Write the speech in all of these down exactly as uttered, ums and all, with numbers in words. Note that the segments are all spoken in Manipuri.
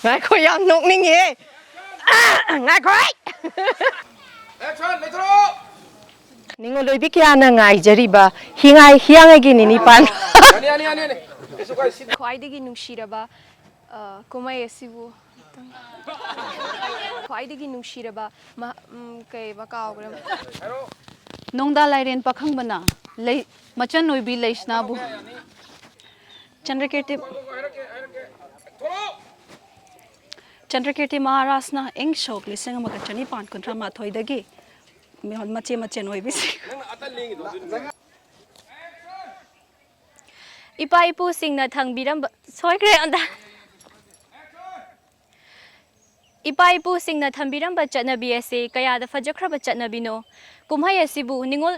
ꯉꯥꯏꯈꯣ, ꯌꯥꯝ ꯅꯣꯛꯅꯤꯡꯉꯦ꯫ ꯉꯥꯏꯈꯣ꯫ ꯅꯤꯉꯣꯜ ꯑꯣꯏꯕꯤ ꯀꯌꯥꯅ ꯉꯥꯏꯖꯔꯤꯕ ꯍꯤꯉꯥꯏ ꯍꯤꯌꯥꯡꯒꯩꯒꯤ ꯅꯤꯅꯤ ꯄꯥꯟ꯫ ꯈ꯭ꯋꯥꯏꯗꯒꯤ ꯅꯨꯡꯁꯤꯔꯕ, ꯑ, ꯀꯨꯝꯍꯩ ꯑꯁꯤꯕꯨ ꯈ꯭ꯋꯥꯏꯗꯒꯤ ꯅꯨꯡꯁꯤꯔꯕ ꯃꯍ-, ꯎꯝ, ꯀꯩꯕ ꯀꯥꯎꯈ꯭ꯔꯦ꯫ ꯅꯣꯡꯗꯥ ꯂꯥꯏꯔꯦꯟ ꯄꯥꯈꯪꯕꯅ ꯂꯩ-, ꯃꯆꯟ ꯑꯣꯏꯕꯤ ꯂꯩꯁꯅꯥꯕꯨ꯫ ꯆꯟꯗ꯭ꯔꯀꯤꯔꯇꯤ, ꯆꯟꯗ꯭ꯔꯀꯤꯔꯇꯤ ꯃꯍꯥꯔꯥꯖꯅ ꯏꯪ ꯁꯣꯛ ꯂꯤꯁꯤꯡ ꯑꯃꯒ ꯆꯅꯤꯄꯥꯟ ꯀꯨꯟꯊ꯭ꯔꯥ ꯃꯥꯊꯣꯏꯗꯒꯤ ꯃꯆꯦ ꯃꯆꯟ ꯑꯣꯏꯕꯤꯁꯤ꯫ ꯏꯄꯥ ꯏꯄꯨꯁꯤꯡꯅ ꯊꯝꯕꯤꯔꯝꯕ, ꯁꯣꯏꯈ꯭ꯔꯦ ꯑꯝꯇ꯫ ꯏꯄꯥ ꯏꯄꯨꯁꯤꯡꯅ ꯊꯝꯕꯤꯔꯝꯕ ꯆꯠꯅꯕꯤ ꯑꯁꯤ ꯀꯌꯥꯗ ꯐꯖꯈ꯭ꯔꯕ ꯆꯠꯅꯕꯤꯅꯣ꯫ ꯀꯨꯝꯍꯩ ꯑꯁꯤꯕꯨ ꯅꯤꯉꯣꯜ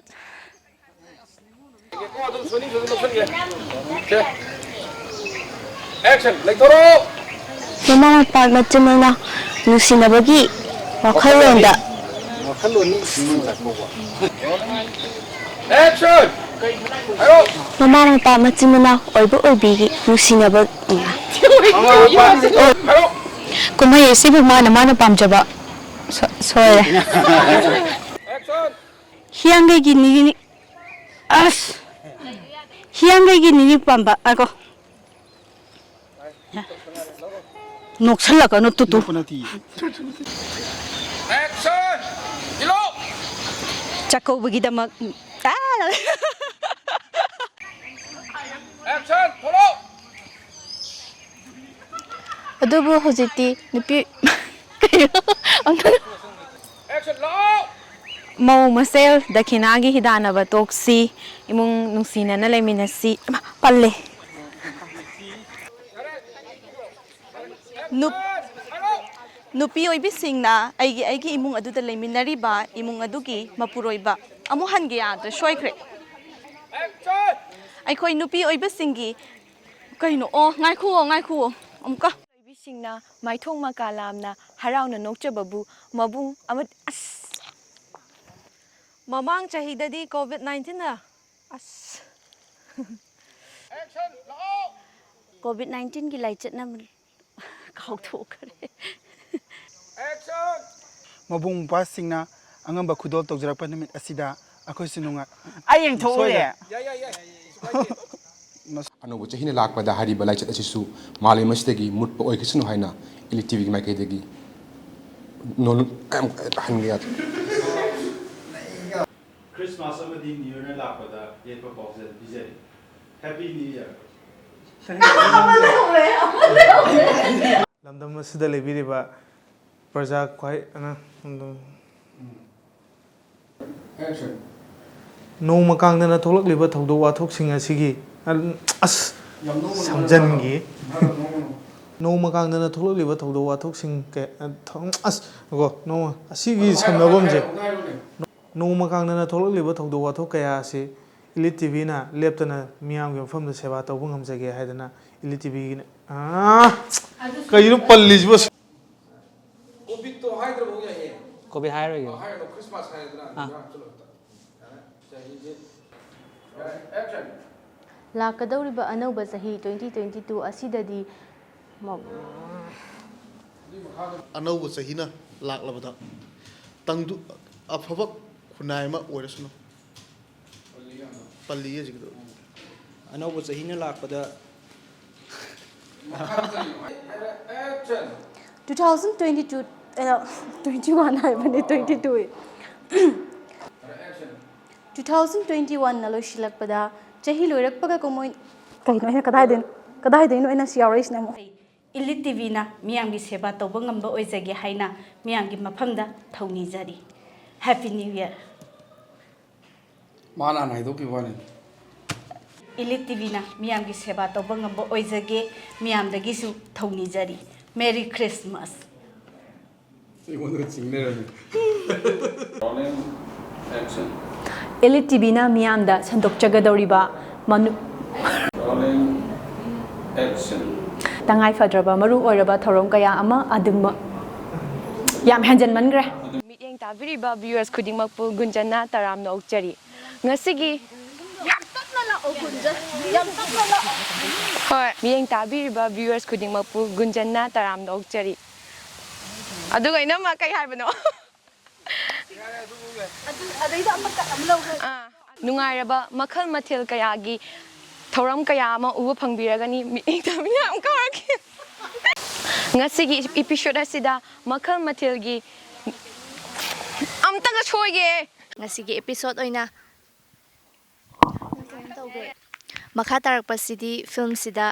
ꯑꯦꯛꯁꯟ! ꯂꯩꯊꯣꯔꯛꯑꯣ! ꯃꯃꯥ ꯃꯄꯥ ꯃꯆꯤꯟ ꯃꯅꯥꯎ ꯅꯨꯡꯁꯤꯅꯕꯒꯤ ꯋꯥꯈꯜꯂꯣꯟꯗ꯫ ꯋꯥꯈꯜꯂꯣꯟꯅꯤ ꯏꯁꯤꯡ ꯆꯥꯛꯀꯧꯕ꯫ ꯑꯦꯛꯁꯟ! ꯍꯥꯏꯔꯣ! ꯃꯃꯥ ꯃꯄꯥ ꯃꯆꯤꯟ ꯃꯅꯥꯎ ꯑꯣꯏꯕ ꯑꯣꯏꯕꯤꯒꯤ ꯅꯨꯡꯁꯤꯅꯕ꯫ ꯃꯃꯥ ꯃꯄꯥ ꯍꯥꯏꯔꯣ! ꯀꯨꯝꯍꯩ ꯑꯁꯤꯕꯨ ꯃꯥꯅ ꯃꯥꯅ ꯄꯥꯝꯖꯕ꯫ ꯁꯣ-, ꯁꯣꯏꯔꯦ꯫ ꯑꯦꯛꯁꯟ! ꯍꯤꯌꯥꯡꯒꯩꯒꯤ ꯅꯤꯅꯤ-, ꯑꯁ! ꯍꯤꯌꯥꯡꯒꯩꯒꯤ ꯅꯤꯅꯤ ꯄꯥꯟꯕ, ꯉꯥꯏꯈꯣ꯫ ꯅꯣꯛꯁꯜꯂꯛꯀꯅꯨ, ꯇꯨꯇꯨ꯫ ꯅꯣꯛꯄ ꯅꯠꯇꯤꯌꯦ꯫ ꯑꯦꯛꯁꯟ! ꯏꯜꯂꯣ! ꯆꯥꯛꯀꯧꯕꯒꯤꯗꯃꯛ꯫ ꯑꯥ! ꯑꯦꯛꯁꯟ! ꯊꯣꯛꯂꯛꯑꯣ! ꯑꯗꯨꯕꯨ ꯍꯧꯖꯤꯛꯇꯤ ꯅꯨꯄꯤ, ꯀꯩꯅꯣ? ꯑꯃꯨꯛꯇ ꯑꯦꯛꯁꯟ! ꯂꯥꯛꯑꯣ! ꯃꯧ ꯃꯁꯦꯜ ꯗꯈꯤꯅꯥꯒꯤ ꯍꯤꯗꯥꯟꯅꯕ ꯇꯣꯛꯁꯤ, ꯏꯃꯨꯡ ꯅꯨꯡꯁꯤꯅꯅ ꯂꯩꯃꯤꯟꯅꯁꯤ꯫ ꯏꯃꯥ, ꯄꯜꯂꯦ꯫ ꯅꯨꯞ-, ꯅꯨꯄꯤ ꯑꯣꯏꯕꯤꯁꯤꯡꯅ ꯑꯩꯒꯤ, ꯑꯩꯒꯤ ꯏꯃꯨꯡ ꯑꯗꯨꯗ ꯂꯩꯃꯤꯟꯅꯔꯤꯕ ꯏꯃꯨꯡ ꯑꯗꯨꯒꯤ ꯃꯄꯨꯔꯣꯏꯕ꯫ ꯑꯃꯨꯛ ꯍꯟꯒꯦ ꯌꯥꯗ꯭ꯔꯦ, ꯁꯣꯏꯈ꯭ꯔꯦ꯫ ꯑꯩꯈꯣꯏ ꯅꯨꯄꯤ ꯑꯣꯏꯕꯁꯤꯡꯒꯤ, ꯀꯩꯅꯣ? ꯑꯣ, ꯉꯥꯏꯈꯨꯑꯣ, ꯉꯥꯏꯈꯨꯑꯣ, ꯑꯃꯨꯛꯀ꯫ ꯑꯣꯏꯕꯤꯁꯤꯡꯅ ꯃꯥꯏꯊꯣꯡ ꯃꯀꯥ ꯂꯥꯝꯅ ꯍꯔꯥꯎꯅ ꯅꯣꯛꯆꯕꯕꯨ ꯃꯕꯨꯡ ꯑꯃ-, ꯑꯁ! ꯃꯃꯥꯡ ꯆꯍꯤꯗꯗꯤ ꯀꯣꯚꯤꯗ ꯅꯥꯏꯟꯇꯤꯟꯅ, ꯑꯁ! ꯀꯣꯚꯤꯗ ꯅꯥꯏꯟꯇꯤꯟꯒꯤ ꯂꯥꯏꯆꯠꯅ ꯀꯥꯎꯊꯣꯛꯈ꯭ꯔꯦ꯫ ꯃꯕꯨꯡ ꯃꯧꯄ꯭ꯋꯥꯁꯤꯡꯅ ꯑꯉꯝꯕ ꯈꯨꯗꯣꯜ ꯇꯧꯖꯔꯛꯄ ꯅꯨꯃꯤꯠ ꯑꯁꯤꯗ ꯑꯩꯈꯣꯏꯁꯨ ꯅꯨꯡꯉꯥꯏ꯫ ꯑꯩ ꯌꯦꯡꯊꯣꯛꯎꯔꯦ꯫ ꯑꯅꯧꯕ ꯆꯍꯤꯅ ꯂꯥꯛꯄꯗ ꯍꯥꯏꯔꯤꯕ ꯂꯥꯏꯆꯠ ꯑꯁꯤꯁꯨ ꯃꯥꯂꯦꯝ ꯑꯁꯤꯗꯒꯤ ꯃꯨꯠꯄ ꯑꯣꯏꯈꯤꯁꯅꯨ ꯍꯥꯏꯅ ꯏꯂꯤꯠ ꯇꯤꯚꯤꯒꯤ ꯃꯥꯏꯀꯩꯗꯒꯤ ꯅꯣꯂꯨꯛ ꯀꯌꯥꯝ ꯍꯟꯒꯦ ꯌꯥꯗ꯭ꯔꯦ꯫ ꯈ꯭ꯔꯤꯁꯃꯥꯁ ꯑꯃꯗꯤ ꯅ꯭ꯌꯨ ꯌꯔꯅ ꯂꯥꯛꯄꯗ ꯌꯦꯠꯄ ꯄꯥꯎꯖꯦꯜ ꯄꯤꯖꯔꯤ꯫ Happy new year. ꯂꯝꯗꯝ ꯑꯁꯤꯗ ꯂꯩꯕꯤꯔꯤꯕ ꯄ꯭ꯔꯖꯥ ꯈ꯭ꯋꯥꯏ ꯅꯣꯡꯃ ꯀꯥꯡꯗꯅ ꯊꯣꯛꯂꯛꯂꯤꯕ ꯊꯧꯗꯣꯛ ꯋꯥꯊꯣꯛꯁꯤꯡ ꯑꯁꯤꯒꯤ ꯑꯁ ꯁꯝꯖꯟꯒꯤ ꯅꯣꯡꯃ ꯀꯥꯡꯗꯅ ꯊꯣꯛꯂꯛꯂꯤꯕ ꯊꯧꯗꯣꯛ ꯋꯥꯊꯣꯛꯁꯤꯡ ꯀꯌꯥ ꯑꯁ ꯀꯣ ꯅꯣꯡꯃ ꯑꯁꯤꯒꯤ ꯁꯝꯅꯐꯝꯁꯦ ꯅꯣꯡꯃ ꯀꯥꯡꯗꯅ ꯊꯣꯛꯂꯛꯂꯤꯕ ꯊꯧꯗꯣꯛ ꯋꯥꯊꯣꯛ ꯀꯌꯥ ꯑꯁꯤ ꯏꯂꯤꯠ ꯇꯤꯚꯤꯅ ꯂꯦꯞꯇꯅ ꯃꯤꯌꯥꯝꯒꯤ ꯃꯐꯝꯗ ꯁꯦꯕꯥ ꯇꯧꯕ ꯉꯝꯖꯒꯦ ꯍꯥꯏꯗꯅ ꯏꯂꯤꯠ ꯇꯤꯚꯤꯒꯤꯅ ꯀꯩꯅꯣ ꯄꯜꯂꯤꯁꯤꯕꯣ? ꯀꯣꯚꯤꯠꯇꯣ ꯍꯥꯏꯗ꯭ꯔꯕ ꯌꯥꯏꯌꯦ꯫ ꯀꯣꯚꯤꯠ ꯍꯥꯏꯔꯣꯏꯒꯦ꯫ ꯑꯣ, ꯍꯥꯏꯔꯅꯨ, ꯈ꯭ꯔꯤꯁꯃꯥꯁ ꯍꯥꯏꯔꯦꯗꯅ, ꯑꯗꯨ ꯑꯥ꯫ ꯍꯥꯞꯆꯤꯜꯂꯣ ꯍꯦꯛꯇ꯫ ꯌꯥꯔꯦ, ꯆꯍꯤꯁꯦ꯫ ꯌꯥꯔꯦ, action꯫ ꯂꯥꯛꯀꯗꯧꯔꯤꯕ ꯑꯅꯧꯕ ꯆꯍꯤ twenty twenty two ꯑꯁꯤꯗꯗꯤ ꯃ- ꯑꯅꯧꯕ ꯆꯍꯤꯅ ꯂꯥꯛꯂꯕꯗ ꯇꯪꯗꯨ ꯑꯐꯕ ꯈꯨꯟꯅꯥꯏ ꯑꯃ ꯑꯣꯏꯔꯁꯅꯨ꯫ ꯄꯜꯂꯤꯌꯦ ꯍꯧꯖꯤꯛꯀꯤꯗꯣ꯫ ꯑꯅꯧꯕ ꯆꯍꯤꯅ ꯂꯥꯛꯄꯗ two thousand twenty two twenty one ꯍꯥꯏꯕꯅꯤ, twenty two two thousand twenty one ꯅ ꯂꯣꯏꯁꯤꯜꯂꯛꯄꯗ ꯆꯍꯤ ꯂꯣꯏꯔꯛꯄꯒ ꯀꯨꯝꯑꯣꯏ ꯀꯩꯅꯣ ꯑꯩꯅ ꯀꯗꯥꯏꯗꯩꯅꯣ ꯀꯗꯥꯏꯗꯩꯅꯣ ꯑꯩꯅ ꯁꯤ ꯌꯥꯎꯔꯛꯏꯁꯤꯅ ꯑꯃꯨꯛ? ꯏꯂꯤꯠ ꯇꯤꯚꯤꯅ ꯃꯤꯌꯥꯝꯒꯤ ꯁꯦꯕꯥ ꯇꯧꯕ ꯉꯝꯕ ꯑꯣꯏꯖꯒꯦ ꯍꯥꯏꯅ ꯃꯤꯌꯥꯝꯒꯤ ꯃꯐꯝꯗ ꯊꯧꯅꯤꯖꯔꯤ꯫ Happy New Year꯫ ꯃꯥꯅ ꯍꯥꯟꯅ ꯍꯥꯏꯗꯣꯛꯈꯤꯕ ꯋꯥꯅꯤ꯫ ꯏꯂꯤꯠ ꯇꯤꯚꯤꯅ ꯃꯤꯌꯥꯝꯒꯤ ꯁꯦꯕꯥ ꯇꯧꯕ ꯉꯝꯕ ꯑꯣꯏꯖꯒꯦ, ꯃꯤꯌꯥꯝꯗꯒꯤꯁꯨ ꯊꯧꯅꯤꯖꯔꯤ꯫ Merry Christmas꯫ ꯑꯩꯉꯣꯟꯗꯒ ꯆꯤꯡꯅꯔꯝꯃꯤ꯫ ꯏꯂꯤꯠ ꯇꯤꯚꯤꯅ ꯃꯤꯌꯥꯝꯗ ꯁꯟꯗꯣꯛꯆꯒꯗꯧꯔꯤꯕ ꯃꯅꯨ- ꯇꯉꯥꯏꯐꯗ꯭ꯔꯕ ꯃꯔꯨ ꯑꯣꯏꯔꯕ ꯊꯧꯔꯝ ꯀꯌꯥ ꯑꯃ ꯑꯗꯨꯃꯛ ꯌꯥꯝ ꯍꯦꯟꯖꯟꯃꯟꯈ꯭ꯔꯦ꯫ ꯃꯤꯠꯌꯦꯡ ꯇꯥꯕꯤꯔꯤꯕ viewers ꯈꯨꯗꯤꯡꯃꯛꯄꯨ ꯒꯨꯟꯖꯟꯅ ꯇꯔꯥꯝꯅ ꯑꯣꯛꯆꯔꯤ꯫ ꯉꯁꯤꯒꯤ ꯂꯥꯛꯑꯣ, ꯒꯨꯟꯖꯟ꯫ ꯌꯥꯝ ꯇꯞꯅ ꯂꯥꯛꯑꯣ꯫ ꯍꯣꯏ, ꯃꯤꯠꯌꯦꯡ ꯇꯥꯕꯤꯔꯤꯕ viewers ꯈꯨꯗꯤꯡꯃꯛꯄꯨ ꯒꯨꯟꯖꯟꯅ ꯇꯔꯥꯝꯅ ꯑꯣꯛꯆꯔꯤ꯫ ꯑꯗꯨꯒ ꯏꯅꯝꯃ ꯀꯩ ꯍꯥꯏꯕꯅꯣ? ꯑꯗꯨ, ꯑꯗꯩꯗ ꯑꯃ cut ꯑꯃ ꯂꯧꯈ꯭ꯔꯦ꯫ ꯑꯥ, ꯅꯨꯡꯉꯥꯏꯔꯕ ꯃꯈꯜ ꯃꯊꯦꯜ ꯀꯌꯥꯒꯤ ꯊꯧꯔꯝ ꯀꯌꯥ ꯑꯃ ꯎꯕ ꯐꯪꯕꯤꯔꯒꯅꯤ꯫ ꯃꯤꯠꯌꯦꯡ ꯇꯥꯕꯤꯅ ꯑꯃꯨꯛ ꯀꯧꯔꯛꯀꯦ꯫ ꯉꯁꯤꯒꯤ episode ꯑꯁꯤꯗ ꯃꯈꯜ ꯃꯊꯦꯜꯒꯤ ꯑꯝꯇꯒ ꯁꯣꯏꯒꯦ꯫ ꯉꯁꯤꯒꯤ episode ꯑꯣꯏꯅ ꯃꯈꯥ ꯇꯥꯔꯛꯄꯁꯤꯗꯤ filmꯁꯤꯗ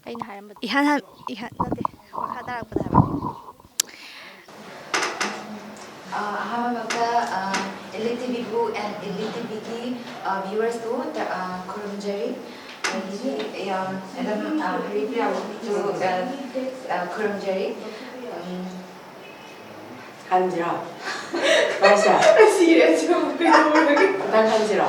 ꯑꯩꯅ ꯍꯥꯏꯔꯝꯕꯗꯣ ꯏꯍꯥꯟ ꯍꯥꯟ-, ꯏꯍꯥꯟ-, ꯅꯠꯇꯦ, ꯃꯈꯥ ꯇꯥꯔꯛꯄꯗ ꯍꯥꯏꯕ꯫ ꯑ, ꯑꯍꯥꯟꯕꯃꯛꯇ, ꯑ, Elite TVꯕꯨ and Elite TVꯒꯤ, ꯑ, viewersꯕꯨ ꯇ-, ꯑ, ꯈꯨꯔꯨꯝꯖꯔꯤ꯫ ꯑꯗꯒꯤꯗꯤ ꯌꯥꯝ ꯑꯗꯨꯝ, ꯑ, ꯍꯔꯤꯄ꯭ꯔꯤꯌꯥꯕꯨꯁꯨ, ꯑ, ꯑ, ꯈꯨꯔꯨꯝꯖꯔꯤ꯫ ꯎꯝ, ꯍꯟꯁꯤꯔꯣ? ꯃꯥꯁꯦ? ꯁꯤꯔꯦ, ꯁꯤꯔꯦ, ꯀꯩꯗꯧꯔꯒꯦ? ꯈꯤꯇꯪ ꯍꯟꯁꯤꯔꯣ?